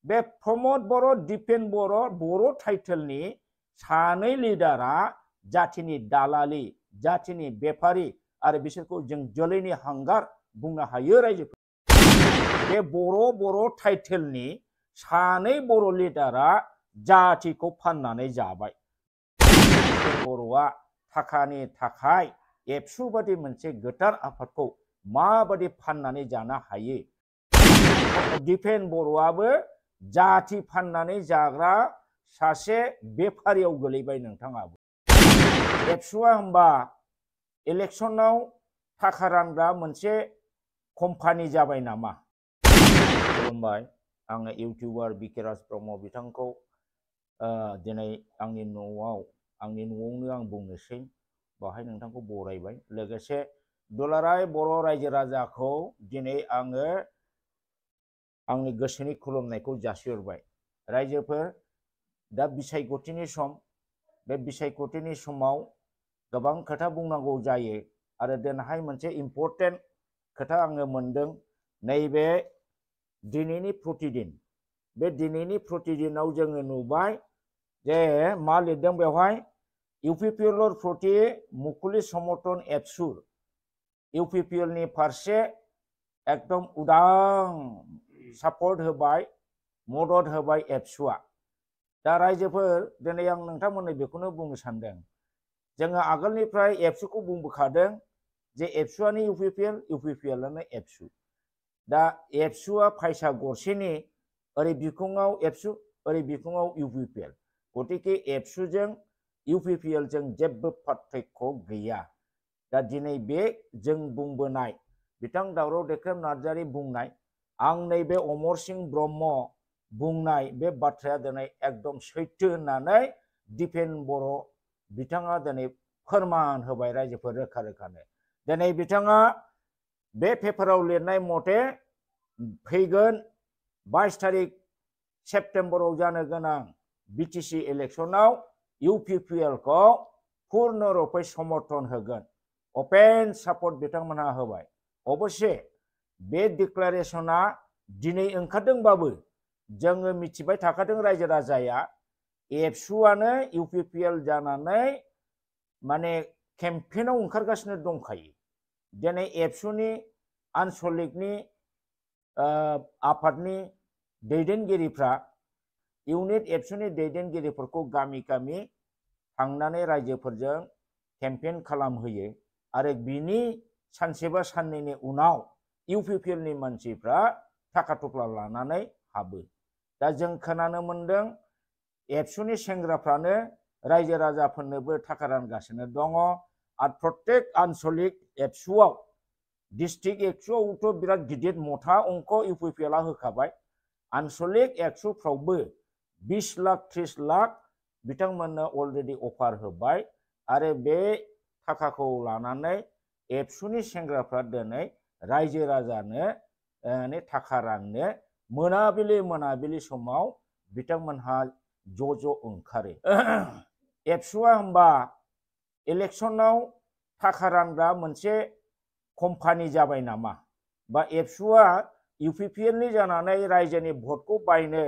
बे प्रमोद बर' दिपेन बर' टाइटेलनि सानै लिडारा जातिनि दालालि जातिनि बेफारि आरो बिसोरखौ जों जोलैनि हांगार बुंनो हायो रायजोफोर बे बर' टाइटेलनि सानै बर' लिडारा जातिखौ फाननानै जाबाय बर'आ थाखानि थाखाय एबसु बादि मोनसे गोथार आफादखौ माबादि फाननानै जानो हायो दिपेन बर'आबो जाति फाननानै जाग्रा सासे बेफारियाव गोलैबाय नोंथाङाबो एबसुआ होनबा इलेक्शनाव थाखा रानग्रा मोनसे कम्पानि जाबाय नामा खुलुमबाय आङो इउटिउबार बिकेराज ब्रह्म बिथांखौ दिनै आंनि न'आवनो आं बुंनोसै बाहाय नोंथांखौ बरायबाय लोगोसे दुलाराय बर' रायजो राजाखौ दिनै आङो आंनि गोसोनि खुलुमनायखौ जासिहरबाय रायजोफोर दा बिसायख'थिनि सम बे बिसायख'थिनि समाव गोबां खोथा बुंनांगौ जायो आरो दिनैहाय मोनसे इम्पर्टेन्ट खोथा आङो मोनदों नैबे दिनैनि प्रतिदिन बे दिनैनि प्रतिदिनाव जोङो नुबाय जे मा लिरदों बेवहाय इउपिपिएल प्रति मुखुलि समर्थन एबसु इउपिपिएल नि फारसे एकदम उदां सापर्ट होबाय मदद होबाय एबसुआ दा रायजोफोर दिनै आं नोंथांमोननो बेखौनो बुंनो सानदों जोङो आगोलनिफ्राय एबसुखौ बुंबोखादों जे एबसुआनो इउपिपिएलआनो एबसु दा एबसुआ फैसा गरसेनि ओरै बिखुङाव एबसु ओरै बिखुङाव इउपिपिएल गतिके एबसुजों इउपिपिएलजों जेबो पार्थक्य गैया दा दिनै बे जों बुंबोनाय बिथां दावराव देख्रेम नार्जारि बुंनाय आं नैबे अमर सिंह ब्रह्म बुंनाय बे बाथ्राया दिनै एकदम सैथो होननानै दिपेन बर' बिथाङा दिनै फोरमान होबाय रायजोफोर रोखा रोखानो दिनै बिथाङा बे पेपाराव लिरनाय मथे फैगोन 22 तारिख सेप्तेम्बराव जानो गोनां बिटिसि इलेक्शनाव इउपिपिएल खौ पूर्ण रूपै समर्थन होगोन अपेन सापर्ट बिथांमोनहा होबाय अबश्य बे डिक्लारेशना दिनै ओंखारदोंबाबो जोङो मिथिबाय थाखादों रायजो राजाया एबसुआनो इउपिपिएल जानानै माने केम्पेनाव ओंखारगासिनो दंखायो दिनै एबसुनि आनसलिकनि आफादनि दैदेनगिरिफ्रा इउनिट एबसुनि दैदेनगिरिफोरखौ गामि गामि थांनानै रायजोफोरजों केम्पेन खालामहोयो आरो बिनि सानसेबा साननैनि उनाव इउपिपिएल नि मानसिफ्रा थाखा थफ्ला लानानै हाबो दा जों खोनानो मोनदों एबसुनि सेंग्राफ्रानो रायजो राजाफोरनोबो थाखा रानगासिनो दङ आरो प्रत्येक आनसलिक एबसुआव डिस्ट्रिक्ट एबसुआवथ' बिराद गिदिर मथा अंक इउपिपिएलआ होखाबाय आनसलिक एबसुफ्रावबो 20 लाख 30 लाख बिथांमोननो अलरेडि अफार होबाय आरो बे थाखाखौ लानानै एबसुनि सेंग्राफ्रा दिनै रायजो राजानो थाखा राननो मोनाबिलि समाव बिथांमोनहा ज' ओंखारो एबसुआ होनबा इलेक्शनाव थाखा रानग्रा मोनसे कम्पानि जाबाय नामा बा एबसुआ इउपिपिएल नि जानानै रायजोनि भटखौ बायनो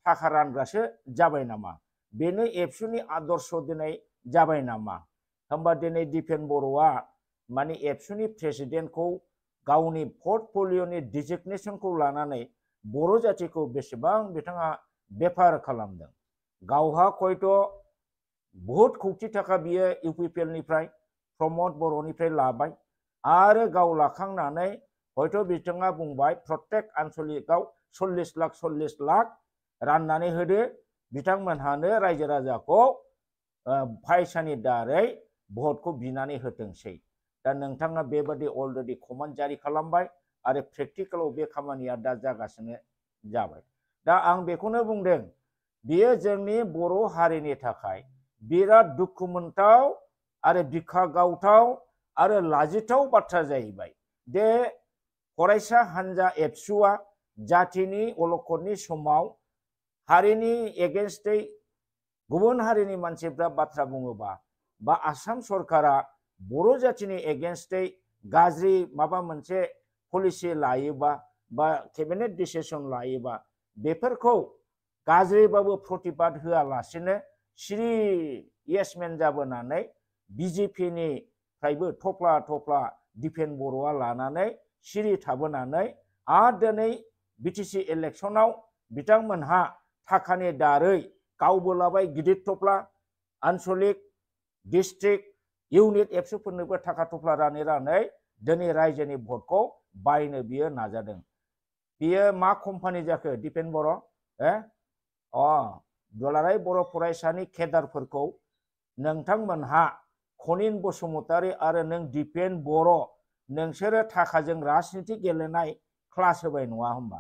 थाखा रानग्रासो जाबाय नामा बेनो एबसुनि आदर्श दिनै जाबाय नामा होनबा दिनै दिपेन बर'आ माने एबसुनि प्रेसिडेन्टखौ गावनि पर्टफलिय'नि डिजिगनेशनखौ लानानै बर' जातिखौ बेसेबां बिथाङा बेफार खालामदों गावहा हयथ' बहुत कौटि थाखा बियो इउपिपिएल निफ्राय प्रमोद बर'निफ्राय लाबाय आरो गाव लाखांनानै हयथ' बिथाङा बुंबाय प्रत्येक आनसलिकआव 40 लाख राननानै होदो बिथांमोनहानो रायजो राजाखौ फैसानि दारै भटखौ बिनानै होथोंसै दा नोंथाङा बेबादि अलरेडि कमान्ड जारि खालामबाय आरो प्रेक्टिकेलाव बे खामानिया दा जागासिनो जाबाय दा आं बेखौनो बुंदों बियो जोंनि बर' हारिनि थाखाय बिराद दुखु मोनथाव आरो बिखा गावथाव आरो लाजिथाव बाथ्रा जाहैबाय दे फरायसा हान्जा एबसुआ जातिनि अलखदनि समाव हारिनि एगेन्स्टै गुबुन हारिनि मानसिफ्रा बाथ्रा बुङोबा बा आसाम सरकारा बर' जातिनि एगेन्स्टै गाज्रि माबा मोनसे पलिसि लायोबा बा केबिनेट डिसिसन लायोबा बेफोरखौ गाज्रिबाबो प्रतिबाद होआलासेनो सिरि येसमेन जाबोनानै बिजेपिनि फ्रायबो थफ्ला थफ्ला दिपेन बर'आ लानानै सिरि थाबोनानै आरो दिनै बिटिसि इलेक्सनाव बिथांमोनहा थाखानि दारै गावबो लाबाय गिदिर थफ्ला आनसलिक डिस्ट्रिक्ट इउनिट एबसुफोरनोबो थाखा थफ्ला रानै दिनै रायजोनि भटखौ बायनो बियो नाजादों। बियो मा कम्पानि जाखो दिपेन बर' दुलाराय बर' फरायसानि केडारफोरखौ नोंथांमोनहा खनिन बसुमतारी आरो नों दिपेन बर' नोंसोरो थाखाजों राजनिति गेलेनाय क्लास होबाय नङा होमबा?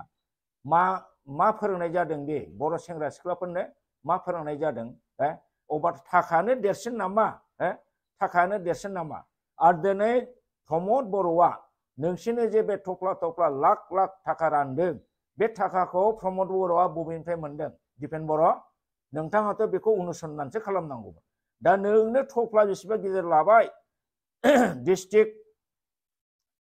मा फोरोंनाय जादों बे बर' सेंग्रा सिख्लाफोरनो मा फोरोंनाय जादों? अबा थाखानो देरसिन नामा? थाखानो देरसिन नामा? आरो दिनै प्रमद बर'आ नोंसिनो जे बे थफ्ला थफ्ला लाख लाख थाखा रानदों बे थाखाखौ प्रमद बर'आ बबेनिफ्राय मोनदों? दिपेन बर' नोंथाङाथ' बेखौ अनुसन्धानसो खालामनांगौमोन। दा नोंनो थफ्ला बेसेबां गिदिर लाबाय डिस्ट्रिक्ट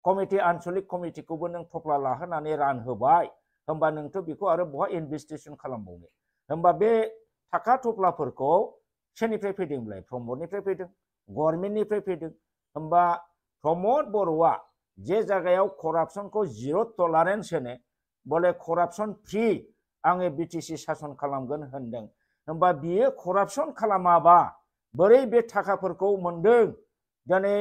कमिटि आनसलिक कमिटिखौबो नों थफ्ला लाहोनानै रानहोबाय होमबा नोंथ' बेखौ आरो बहा इनभेस्टिगेसन खालामबावनो? होमबा बे थाखा थफ्लाफोरखौ सोरनिफ्राय फैदोंब्लाय? प्रमदनिफ्राय फैदों, गभर्नमेन्टनिफ्राय फैदों। होमबा प्रमद बर'आ जे जायगायाव करापसनखौ जिर' टलारेन्स होनो बले करापसन फ्रि आङो बिटिसि सासन खालामगोन होनदों। होमबा बियो करापसन खालामाबा बोरै बे थाखाफोरखौ मोनदों? दिनै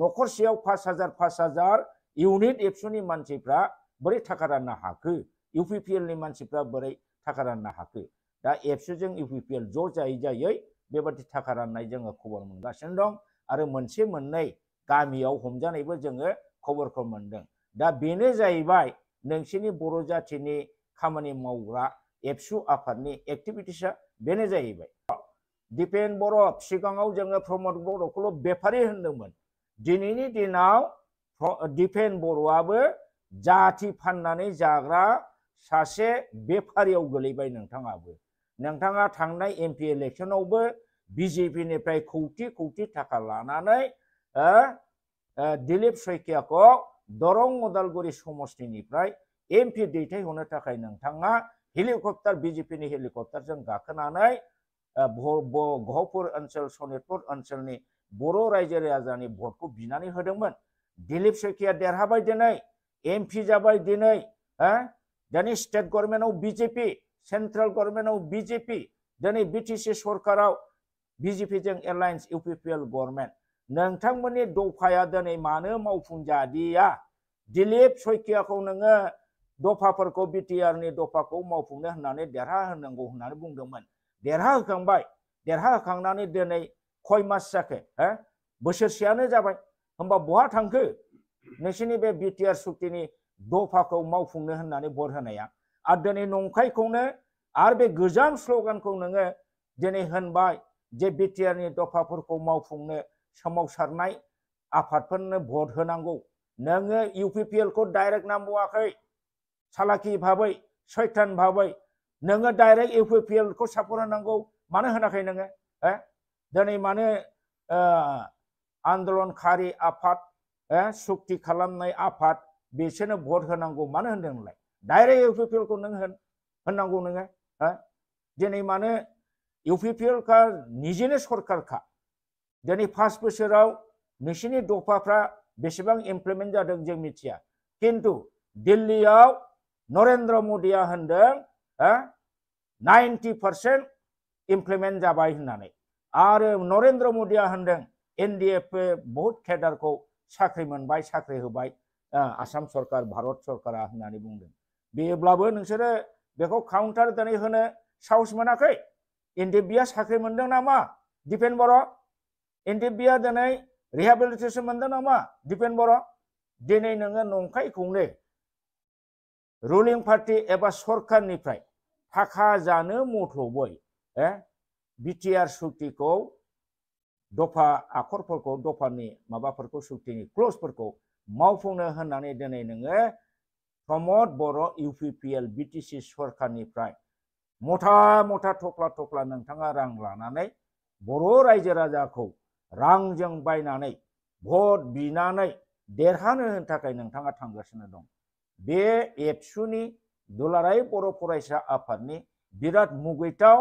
न'खरसेयाव 5,000 इउनिट एबसुनि मानसिफ्रा बोरै थाखा राननो हाखो? इउपिपिएलनि मानसिफ्रा बोरै थाखा राननो हाखो? दा एबसुजों इउपिपिएल ज' जायै बेबादि थाखा राननाय जोङो खबर मोनगासिनो दं आरो मोनसे मोननै गामियाव हमजानायबो जोङो खबरखौ मोनदों। दा बेनो जाहैबाय नोंसिनि बर' जाथिनि खामानि मावग्रा एबसु आफादनि एक्टिभिटिसआ बेनो जाहैबाय। दिपेन बर' सिगाङाव जोङो प्रमद बर'खौल' बेफारि होनदोंमोन। दिनैनि दिनाव दिपेन बर'आबो जाथि फाननानै जाग्रा सासे बेफारियाव गोलैबाय नोंथाङाबो। नोंथाङा थांनाय एमपि इलेक्सनावबो बिजेपिनिफ्राय कौटि कौटि थाखा लानानै दिलीप शइकियाखौ दरं उदालगुरि समष्टिनिफ्राय एमपि दैथायहरनो थाखाय नोंथाङा हेलिकप्टार बिजेपिनि हेलिकप्टारजों गाखोनानै गहपुर ओनसोल सनितपुर ओनसोलनि बर' रायजो राजानि भटखौ बिनानै होदोंमोन। दिलीप शइकिया देरहाबाय दिनै एमपि जाबाय दिनै दिनै स्टेट गभर्नमेन्टआव बिजेपि सेन्ट्रेल गभर्नमेन्टआव बिजेपि दिनै बिटिसि सरकाराव बिजेपिजों एलायन्स इउपिपिएल गभर्नमेन्ट। नोंथांमोननि दफाया दिनै मानो मावफुंजादिया? दिलीप शइकियाखौ नोङो दफाफोरखौ बिटिआरनि दफाखौ मावफुंनो होननानै देरहा होनांगौ होननानै बुंदोंमोन। देरहा होखांबाय। देरहा होखांनानै दिनै खय मास जाखो? बोसोरसेयानो जाबाय। होमबा बहा थांखो नोंसिनि बे बिटिआर सुक्तिनि दफाखौ मावफुंनो होननानै भट होनाया? आरो दिनै नंखायखौनो आरो बे गोजाम स्ल'गानखौ नोङो दिनै होनबाय जे बिटिआरनि दफाफोरखौ मावफुंनो सोमावसारनाय आफादफोरनो भट होनांगौ। नोङो इउपिपिएलखौ डाइरेक्ट नांबावाखै सालाखि भाबै सैतान भाबै नोङो डाइरेक्ट इउपिपिएलखौ सापर्ट होनांगौ। मानो होनाखै नोङो? दिनै मानो आन्दलनखारि आफाद सुक्ति खालामनाय आफाद बिसोरनो भट होनांगौ मानो होनदों नोंलाय? डाइरेक्ट इउपिपिएलखौ नों होननांगौ नोङो। दिनै मानो इउपिपिएलखा निजेनो सरकारखा दिनै 5 बोसोराव नोंसिनि दफाफ्रा बेसेबां इमप्लिमेन्ट जादों जों मिथिया। किन्तु दिल्लीयाव नरेन्द्र मदिया होनदों 90% इमप्लिमेन्ट जाबाय होननानै। आरो नरेन्द्र मदिया होनदों एनडिएफ बहुत केडारखौ साख्रि मोनबाय साख्रि होबाय आसाम सरकार भारत सरकारा होननानै बुंदों। बेब्लाबो नोंसोरो बेखौ काउन्टार दिनै होनो साहस मोनाखै। एनडिएफबिआ साख्रि मोनदों नामा? दिपेन बर' एनडिएफबिआ दिनै रिहेबिलिटेसन मोनदों नामा? दिपेन बर' दिनै नोङो नंखायखौनो रुलिं पार्टी एबा सरकारनिफ्राय थाखा जानो मथ'बै बिटिआर सुक्तिखौ दफा आखरफोरखौ दफानि माबाफोरखौ सुक्तिनि क्लजफोरखौ मावफुंनो होननानै दिनै नोङो प्रमद बर' इउपिपिएल बिटिसि सरकारनिफ्राय मथा मथा थफ्ला थफ्ला नोंथाङा रां लानानै बर' रायजो राजाखौ रांजों बायनानै भट बिनानै देरहानो थाखाय नोंथाङा थांगासिनो दं। बे एबसुनि दुलाराय बर' फरायसा आफादनि बिराद मुगैथाव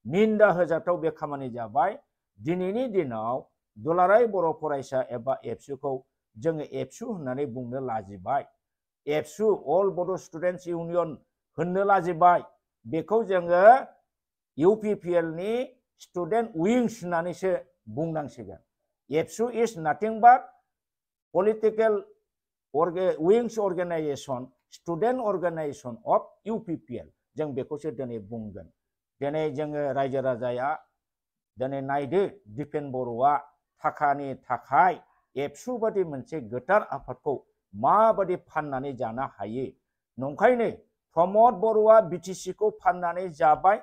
निन्दा होजाथाव बे खामानि जाबाय। दिनैनि दिनाव दुलाराय बर' फरायसा एबा एबसुखौ जोङो एबसु होननानै बुंनो लाजिबाय। एबसु अल बड' स्टुडेन्टस इउनियन होननो लाजिबाय। बेखौ जोङो UPPL नि स्टुडेन्ट विंस होननानैसो बुंनांसिगोन। एबसु इज नाथिं बाट पलिटिकेल विंस organisation, student organisation of UPPL। जों बेखौसो दिनै बुंगोन। दिनै जोङो रायजो राजाया दिनै नायदो दिपेन बर'आ थाखानि थाखाय एबसु बादि मोनसे गोथार आफादखौ माबादि फाननानै जानो हायो। नंखायनो प्रमद बर'आ BTC खौ फाननानै जाबाय।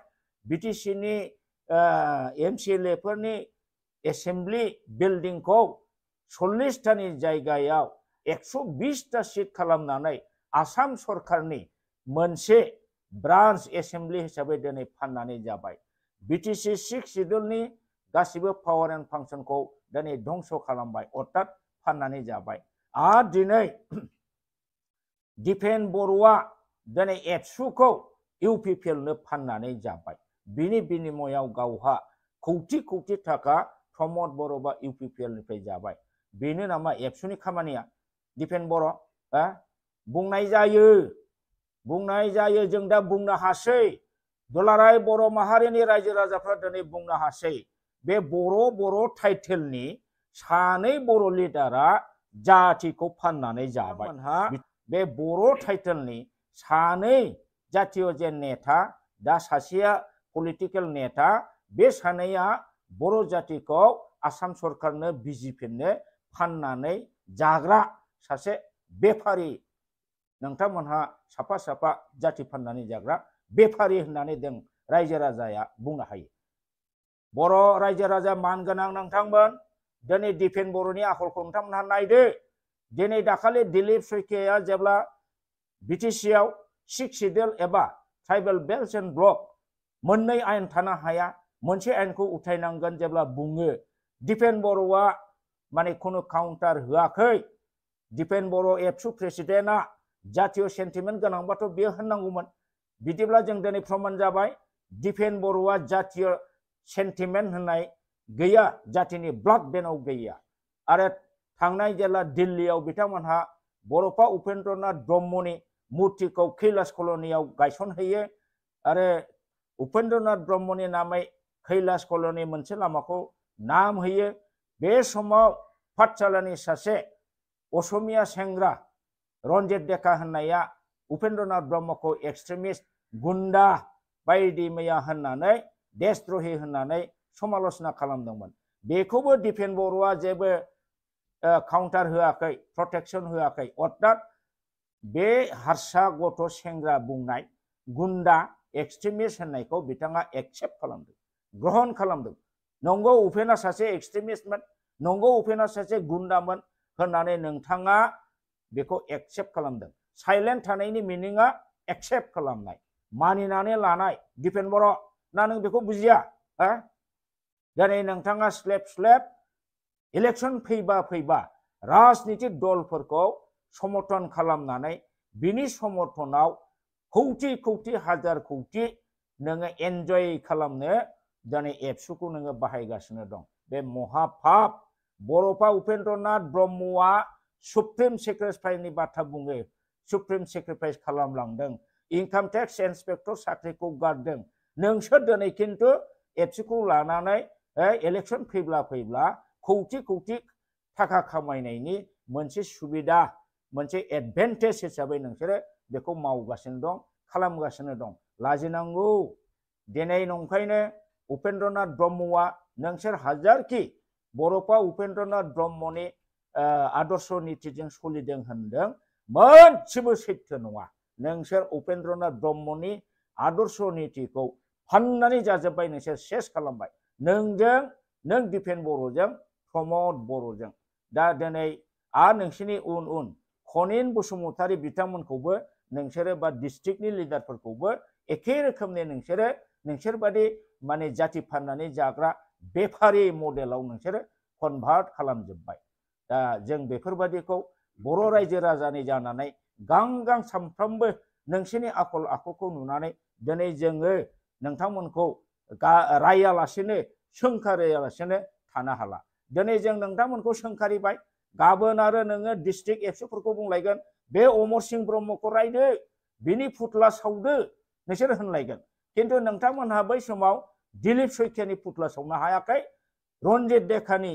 BTC नि MCLA फोरनि एसेम्बलि बिल्डिंखौ 40टानि जायगायाव 120टा सिट खालामनानै आसाम सरकारनि मोनसे ब्रान्च एसेम्बलि हिसाबै दिनै फाननानै जाबाय। BTC 6 शिड्युलनि गासिबो पावार एन्ड फांसनखौ दिनै धंस खालामबाय, अर्थात फाननानै जाबाय। आरो दिनै दिपेन बर'आ दिनै एबसुखौ UPPL नो फाननानै जाबाय। बिनि बिनिमयाव गावहा कौटि कौटि थाखा प्रमद बर' बा UPPL निफ्राय जाबाय। बेनो नामा एबसुनि खामानिया? दिपेन बर' बुंनाय जायो जों दा बुंनो हासै। दुलाराय बर' माहारिनि रायजो राजाफ्रा दिनै बुंनो हासै। बे बर' टाइटेलनि सानै बर' लिडारा जाथिखौ फाननानै जाबाय। बे बर' टाइटेलनि सानै जातीय जे नेता, दा सासेया पलिटिकेल नेता, बे सानैया बर' जातिखौ आसाम सरकारनो बिजिपिनो फाननानै जाग्रा सासे बेफारि। नोंथांमोनहा साफा साफा जाति फाननानै जाग्रा बेफारि होननानै जों रायजो राजाया बुंनो हायो। बर' रायजो राजा मानगोनां नोंथांमोन, दिनै दिपेन बर'नि आखलखौ नोंथांमोनहा नायदो। दिनै दाखालि दिलीप सैखिया जेब्ला BTC आव 6 शिड्युल एबा ट्राइबेल बेल्ट एन्ड ब्लक मोननै आयेन थानो हाया, मोनसे आयेनखौ उथायनांगोन जेब्ला बुङो, दिपेन बर'आ माने खुनु काउन्टार होआखै। दिपेन बर' एबसु प्रेसिडेन्टआ जातीय सेन्टिमेन्ट गोनांबाथ' बेयो होननांगौमोन। बिदिब्ला जों दिनै प्रमान जाबाय दिपेन बर'आ जातीय सेन्टिमेन्ट होननाय गैया, जातिनि ब्लाड बेनाव गैया। आरो थांनाय जेला दिल्लीयाव बिथांमोनहा बड'फा उपेन्द्रनाथ ब्रह्मनि मुर्तिखौ कैलाश कल'नियाव गायसनहैयो आरो उपेन्द्रनाथ ब्रह्मनि नामै कैलाश कल'नि मोनसे लामाखौ नाम होयो। बे समाव पाठशालानि सासे असमिया सेंग्रा रन्जित डेका होननाया उपेन्द्रनाथ ब्रह्मखौ एक्सट्रिमिस्ट, गुन्डा बायदि मैया होननानै देशद्रहि होननानै समाल'चना खालामदोंमोन। बेखौबो दिपेन बर'आ जेबो काउन्टार होआखै, प्रटेक्शन होआखै। अर्थात बे हारसा गथ' सेंग्रा बुंनाय गुन्डा एक्सट्रिमिस्ट होननायखौ बिथाङा एक्सेप्ट खालामदों, ग्रहण खालामदों। नंगौ उपेना सासे एक्सट्रिमिस्टमोन, नंगौ उपेना सासे गुन्डामोन होननानै नोंथाङा बेखौ एक्सेप्ट खालामदों। साइलेन्ट थानायनि मिनिङा एक्सेप्ट खालामनाय, मानिनानै लानाय। दिपेन बर' ना नों बेखौ बुजिया? दिनै नोंथाङा स्लेब इलेक्शन फैबा राजनितिक दलफोरखौ समर्थन खालामनानै बिनि समर्थनाव कौटि कौटि हाजार कौटि नोङो एन्जय खालामनो दिनै एबसुखौ नोङो बाहायगासिनो दं। बे महापाप। बड'फा उपेन्द्रनाथ ब्रह्मआ सुप्रिम सेक्रिफाइसनि बाथ्रा बुङो, सुप्रिम सेक्रिफाइस खालामलांदों, इनकाम टेक्स इन्सपेक्टर साख्रिखौ गारदों। नोंसोर दिनै खिन्थु एबसुखौ लानानै इलेक्शन फैब्ला कौटि कौटि थाखा खामायनायनि मोनसे सुबिदा, मोनसे एडभान्टेज हिसाबै नोंसोरो बेखौ मावगासिनो दं, खालामगासिनो दं। लाजिनांगौ। दिनै नंखायनो उपेन्द्रनाथ ब्रह्मआ नोंसोर हाजारखि बड'फा उपेन्द्रनाथ ब्रह्मनि आदर्श नीतिजों सोलिदों होनदों, मोनसेबो सैथो नङा। नोंसोर उपेन्द्रनाथ ब्रह्मनि आदर्श नीतिखौ फाननानै जाजोब्बाय, नोंसोर सेस खालामबाय। नों दिपेन बर'जों प्रमद बर'जों। दा दिनै आरो नोंसोरनि उन खनिन बसुमतारी बिथांमोनखौबो नोंसोरो बा डिस्ट्रिक्टनि लिडारफोरखौबो एखे रोखोमनि नोंसोर बादि माने जाति फाननानै जाग्रा बेफारि मडेलाव नोंसोरो कनभार्ट खालामजोब्बाय। दा जों बेफोरबादिखौ बर' रायजो राजानि जानानै गां सानफ्रोमबो नोंसोरनि आखल आखुखौ नुनानै दिनै जोङो नोंथांमोनखौ रायालासेनो सोंखारियालासेनो थानो हाला दिनै जों नोंथांमोनखौ सोंखारिबाय गाबोन आरो नोङो डिस्ट्रिक्ट एबसुफोरखौ बुंलायगोन बे अमर सिंह ब्रह्मखौ रायदो बिनि फुथ्ला सावदो नोंसोर होनलायगोन खिन्थु नोंथांमोनहा बै समाव दिलीप सैखियानि फुथ्ला सावनो हायाखै रन्जित देखानि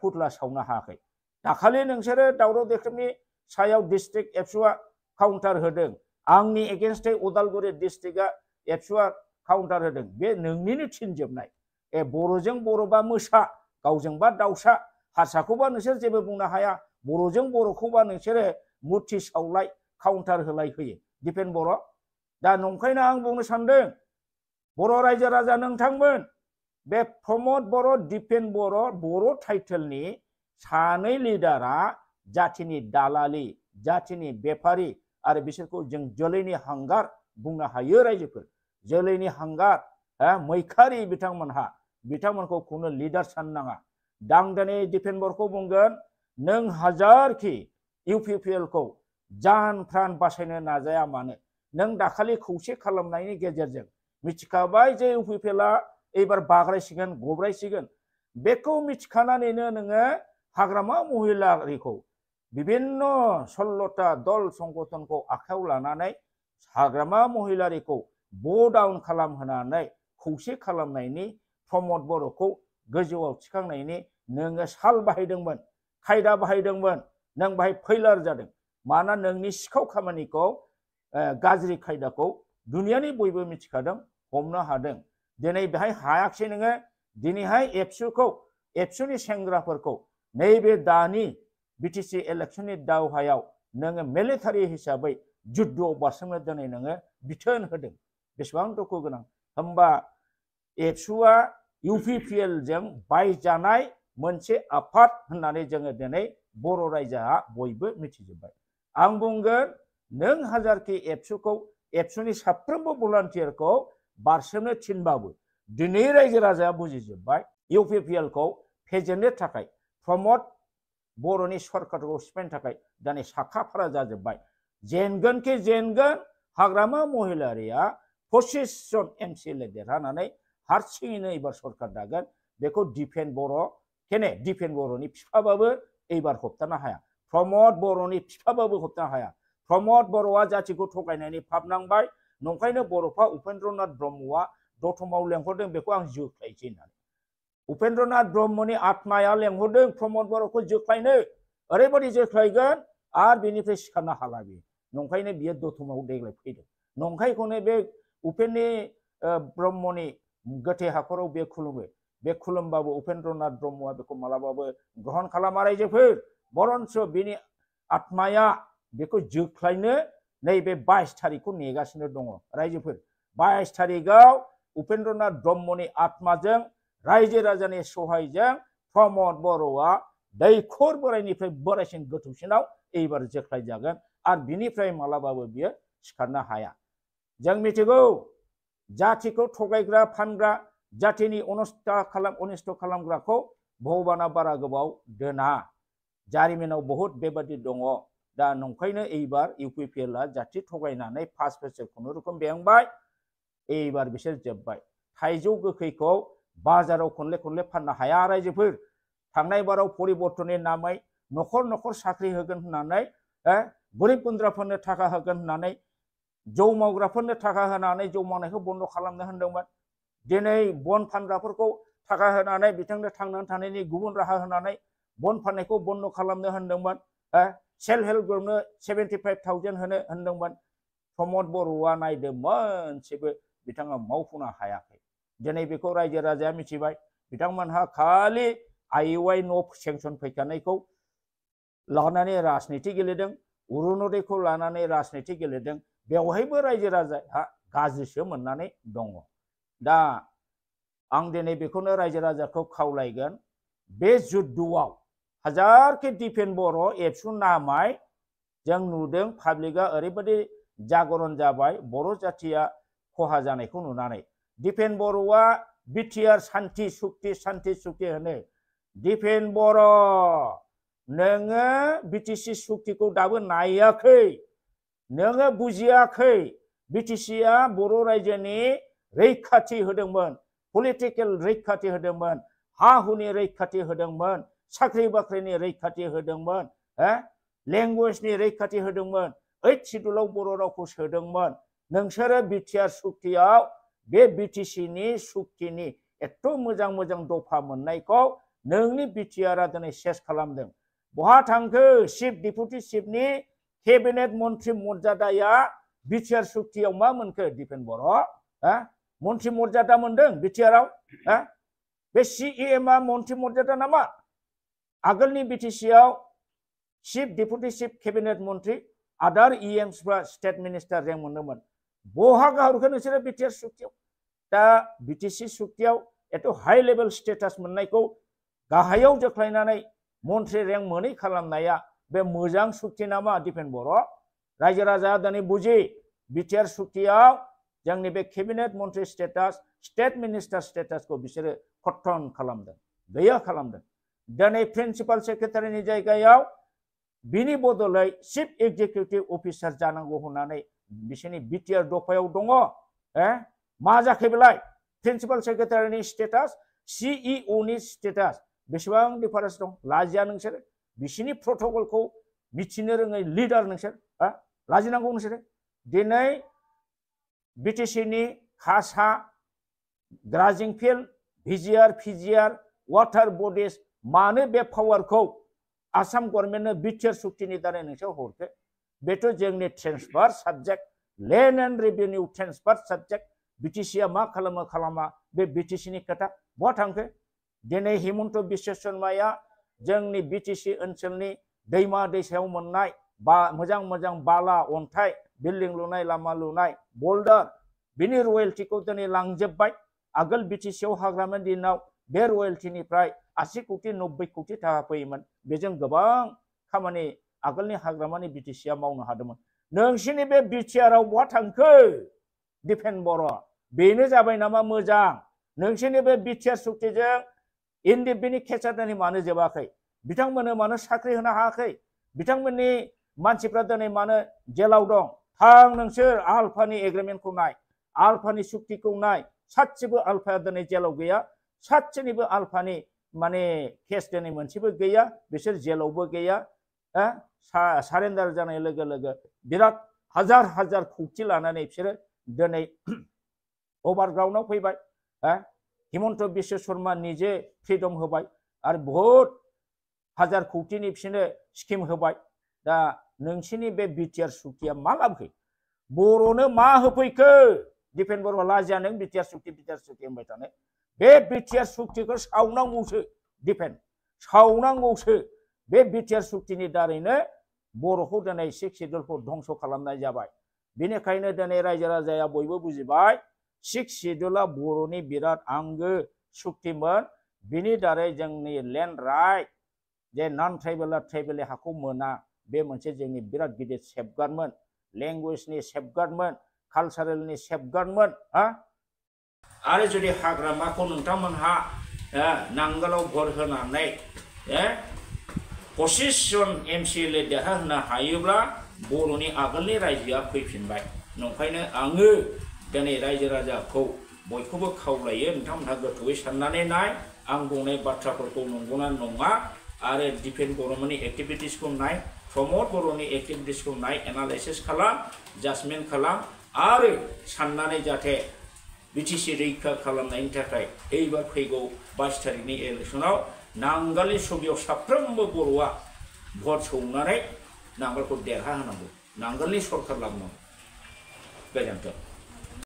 फुथ्ला सावनो हायाखै दाखालि नोंसोरो दावराव देख्रेबनि सायाव डिस्ट्रिक्ट एबसुआ काउन्टार होदों आंनि एगेन्स्टै उदालगुरि डिस्ट्रिक्टआ एबसुआ काउन्टार होदों बे नोंनिनो थिनजोबनाय बर'जों बर'बा मोसा गावजोंबा दाउसा हारसाखौबा नोंसोर जेबो बुंनो हाया बर'जों बर'खौबा नोंसोरो मुर्थि सावलाय काउन्टार होलाय होयो दिपेन बर' दा नंखायनो आं बुंनो सानदों बर' रायजो राजा नोंथांमोन बे प्रमद बर' दिपेन बर' टाइटेलनि सानै लिडारा जाथिनि दालालि जाथिनि बेफारि आरो बिसोरखौ जों जोलैनि हांगार बुंनो हायो रायजोफोर जोलैनि हांगार मैखारि बिथांमोनखौ खुनु लिडार साननो नाङा दां दिनै दिपेन बर'खौ बुंगोन नों हाजारखि इउपिपिएल खौ जान प्रान बासायनो नाजाया मानो नों दाखालि खौसे खालामनायनि गेजेरजों मिथिखाबाय जे इउपिपिएलआ एबार बाग्रायसिगोन गब्रायसिगोन बेखौ मिथिखानानैनो नोङो हाग्रामा महिलारिखौ बिभिन्न 16टा दल संगठनखौ आखायाव लानानै हाग्रामा महिलारिखौ डाउन खालामहोनानै खौसे खालामनायनि प्रमद बर'खौ गोजौआव थिखांनायनि नोङो साल बाहायदोंमोन खायदा बाहायदोंमोन नों बाहाय फैलार जादों माना नोंनि सिखाव खामानिखौ गाज्रि खायदाखौ दुनियानि बयबो मिथिखादों हमनो हादों दिनै बेहाय हायाखसै नोङो दिनैहाय एबसुनि सेंग्राफोरखौ नैबे दानि बिटिसि इलेक्शननि दावहायाव नोङो मिलिटारि हिसाबै जुद्धआव बारसोमनो दिनै नोङो बिथोन होदों बेसेबां दुखु गोनां होमबा एबसुआ इउपिपिएल जों बायजानाय मोनसे आफाद होननानै जोङो दिनै बर' रायजोआ बयबो मिथिजोब्बाय आं बुंगोन नों हाजारखि एबसुनि साफ्रोमबो भलान्टियारखौ बारसोमनो थिनबाबो दिनै रायजो राजाया बुजिजोब्बाय इउपिपिएल खौ फेजेननो थाखाय प्रमद बर'नि सरकारखौ सिफायनो थाखाय दिनै साखाफारा जाजोब्बाय जेनगोनखि जेनगोन हाग्रामा महिलारिया 25 जन एमसिएलए देरहानानै हारसिङैनो एबार सरकार दागोन बेखौ दिपेन बर'नि बिफाबाबो एबार होबथानो हाया प्रमद बर'नि बिफाबाबो होबथानो हाया प्रमद बर'आ जाथिखौ थगायनायनि फाब नांबाय नंखायनो बर'फा उपेन्द्रनाथ ब्रह्मआ दतमायाव लेंहरदों बेखौ आं जोख्लायसै होननानै उपेन्द्रनाथ ब्रह्मनि आत्माया लेंहरदों प्रमद बर'खौ जोख्लायनो ओरैबायदि जोख्लायगोन आरो बेनिफ्राय सिखारनो हाला बियो नंखायनो बियो दतमायाव देग्लाय फैदों नंखायखौनो बे उपेन्द्र ब्रह्मनि गोथै हाखराव बे खुलुमो बे खुलुमबाबो उपेन्द्रनाथ ब्रह्मआ बेखौ मालाबाबो ग्रहण खालामा रायजोफोर बरन्स बिनि आत्माया बेखौ जोख्लायनो नैबे 22 थारिखखौ नेगासिनो दङ रायजोफोर 22 थारिखआव उपेन्द्रनाथ ब्रह्मनि आत्माजों रायजो राजानि सहायजों प्रमद बर'आ दैखर बोराइनिफ्राय बोराइसिन गोथौसिनाव एबार जोख्लाय जागोन आरो बिनिफ्राय मालाबाबो बियो सिखारनो हाया जों मिथिगौ जातिखौ थगायग्रा फानग्रा जातिनि अनिष्ट खालामग्राखौ भगबाना बारा गोबाव दोना जारिमिनाव बहुत बेबादि दङ दा नंखायनो एबार इउपिपिएलआ जाति थगायनानै 5 बोसोर खुनुरुखुम बेंबाय एबार बिसोर जोब्बाय थाइजौ गोखैखौ बाजाराव खनले फाननो हाया रायजोफोर थांनाय बाराव परिबर्तननि नामै न'खर साख्रि होगोन होननानै गोरिब गुन्द्राफोरनो थाखा होगोन होननानै जौ मावग्राफोरनो थाखा होनानै जौ मावनायखौ बन्द खालामनो होनदोंमोन दिनै बन फानग्राफोरखौ थाखा होनानै बिथांनो थांनानै थानायनि गुबुन राहा होनानै बन फाननायखौ बन्द खालामनो होनदोंमोन सेल्फ हेल्प ग्रुपनो 75,000 होनो होनदोंमोन प्रमद बर'आ नायदों मोनसेबो बिथाङा मावफुंनो हायाखै दिनै बेखौ रायजो राजाया मिथिबाय बिथांमोनहा खालि आइवाइ न' सेंसन फैखानायखौ लानानै राजनिति गेलेदों अरुणोदयखौ लानानै राजनिति गेलेदों बेवहायबो रायजो राजाया गाज्रिसो मोननानै दङ दा आं दिनै बेखौनो रायजो राजाखौ खावलायगोन बे जुद्धआव हाजारखि दिपेन बर' एबसु नामाय जों नुदों पाब्लिकआ ओरैबायदि जागरन जाबाय बर' जाथिया खहा जानायखौ नुनानै दिपेन बर'आ बिटिआर शान्ति सुक्ति होनो दिपेन बर' नोङो बिटिसि सुक्तिखौ दाबो नायाखै नोङो बुजियाखै बिटिसिआ बर' रायजोनि रैखाथि होदोंमोन पलिटिकेल रैखाथि होदोंमोन हा हुनि रैखाथि होदोंमोन साख्रि बाख्रिनि रैखाथि होदोंमोन लेंगुवेजनि रैखाथि होदोंमोन 8 शिड्युलाव बर' रावखौ सोदोंमोन नोंसोरो बिटिआर सुक्तियाव बे बिटिसिनि सुक्तिनि एथ' मोजां मोजां दफा मोननायखौ नोंनि बिटिआरआ दिनै सेस खालामदों बहा थांखो चिफ डिपुटि चिफनि केबिनेट मन्त्रि मर्यादाया बिटिआर सुक्तियाव मा मोनखो दिपेन बर' मन्त्रि मर्यादा मोनदों बिटिआरआव बे सिइएमआ मन्त्रि मर्यादा नामा आगोलनि बिटिसिआव चिफ डिपुटि चिफ केबिनेट मन्त्रि आदार इएमसफ्रा स्टेट मिनिस्टार रेंक मोनोमोन बहा गाहरखो नोंसोरो बिटिआर सुक्तियाव दा बिटिसि सुक्तियाव एथ' हाई लेभेल स्टेटास मोननायखौ गाहायाव जोख्लायनानै मन्त्रि रेंक मोनै खालामनाया बे मोजां सुक्ति नामा दिपेन बर' रायजो राजा दिनै बुजि बिटिआर सुक्तियाव जोंनि बे केबिनेट मन्त्रि स्टेटास स्टेट मिनिस्टार स्टेटासखौ बिसोरो खत्तन खालामदों गैया खालामदों दिनै प्रिन्सिपाल सेक्रेटारिनि जायगायाव बिनि बदलै चिफ एक्जिकिउटिभ अफिसार जानांगौ होननानै बिसोरनि बिटिआर दफायाव दङ मा जाखो बेलाय प्रिन्सिपाल सेक्रेटारिनि स्टेटास सिइअनि स्टेटास बेसेबां डिफारेन्स दं लाजिया नोंसोर बिसोरनि प्रट'कलखौ मिथिनो रोङै लिडार नोंसोर लाजिनांगौ नोंसोर दिनै बिटिसिनि खासा ग्राजिं फिल्ड भिजिआर वाटार बडिज मानो बे पावारखौ आसाम गभर्नमेन्टनो बिटिआर सुक्तिनि दारै नोंसोर हरखो बेथ' जोंनि transfer subject land and revenue transfer subject बिटिसिआ मा खालामो खालामा बे बिटिसिनि खोथा बहा थांखो दिनै हिमन्त बिश्व शर्माया जोंनि बिटिसि ओनसोलनि दैमा दैसायाव मोननाय मोजां मोजां बाला अन्थाइ बिल्डिं लुनाय लामा लुनाय बोल्डार बिनि रयेल्टिखौ दिनै लांजोब्बाय आगोल बिटिसिआव हाग्रामानि दिनाव बे रयेल्टिनिफ्राय 80 कोटि 90 कोटि थाखा फैयोमोन बेजों गोबां खामानि आगोलनि हाग्रामानि बिटिसिआ मावनो हादोंमोन नोंसिनि बे बिटिआरआव बहा थांखो दिपेन बर' बेनो जाबाय नामा मोजां नोंसिनि बे बिटिआर सुक्तिजों इन्डिपेन्डेन्टनि केसा दिनै मानो जोबाखै बिथांमोननो मानो साख्रि होनो हायाखै बिथांमोननि मानसिफ्रा दिनै मानो जेलाव दं थां नोंसोर आलफानि एग्रिमेन्टखौ नाय आलफानि सुक्तिखौ नाय सासेबो आलफाया दिनै जेलाव गैया सासेनिबो आलफानि माने केस दिनै मोनसेबो गैया बिसोर जेलावबो गैया सारेन्डार जानाय लोगो लोगो बिराद हाजार हाजार खौथि लानानै बिसोरो दिनै अभारग्राउन्डआव फैबाय हिमन्त बिश्व शर्मा निजे फ्रिडम होबाय आरो बहुत हाजार खौटिनि बिसोरनो स्किम होबाय दा नोंसिनि बे बिटिआर सुक्तिया मा लाबोखो बर'नो मा होफैखो दिपेन बर' लाजिया नों बिटिआर सुक्ति होनबाय थानो बे बिटिआर सुक्तिखौ सावनांगौसो दिपेन सावनांगौसो बे बिटिआर सुक्तिनि दारैनो बर'खौ दिनै 6 शिड्युलखौ धंस खालामनाय जाबाय बेनिखायनो दिनै रायजो राजाया बयबो बुजिबाय 6 शिड्युला बर'नि बिराद आंगो सुक्तिमोन बिनि दारै जोंनि लेन्ड राइट जे नन ट्राइबेला ट्राइबेलनि हाखौ मोना बे मोनसे जोंनि बिराद गिदिर सेफगार्डमोन लेंगुवेजनि सेफगार्डमोन कालचारेलनि सेफगार्डमोन आरो जुदि हाग्रामाखौ नोंथांमोनहा नांगोलाव भर होनानै 25 जन एमसिएलए देरहाहोनो हायोब्ला बर'नि आगोलनि रायजोआ फैफिनबाय नंखायनो आङो दिनै रायजो राजाखौ बयखौबो खावलायो नोंथांमोनहा गोथौयै साननानै नाय आं बुंनाय बाथ्राफोरखौ नंगौना नङा आरो डिफेन गभर्नमेन्टनि एक्टिभिटिसखौ नाय प्रमोद बर'नि एक्टिभिटिसखौ नाय एनालाइसिस खालाम जाजमेन्ट खालाम आरो साननानै जाहाथे बिटिसि रैखा खालामनायनि थाखाय एबार फैगौ 22 तारिखनि इलेक्सनाव नांगालनि सुबियाव साफ्रोमबो बर'आ भट सौनानै नांगालखौ देरहा होनांगौ नांगालनि सरकार लाबोनांगौ गोजोन्थों।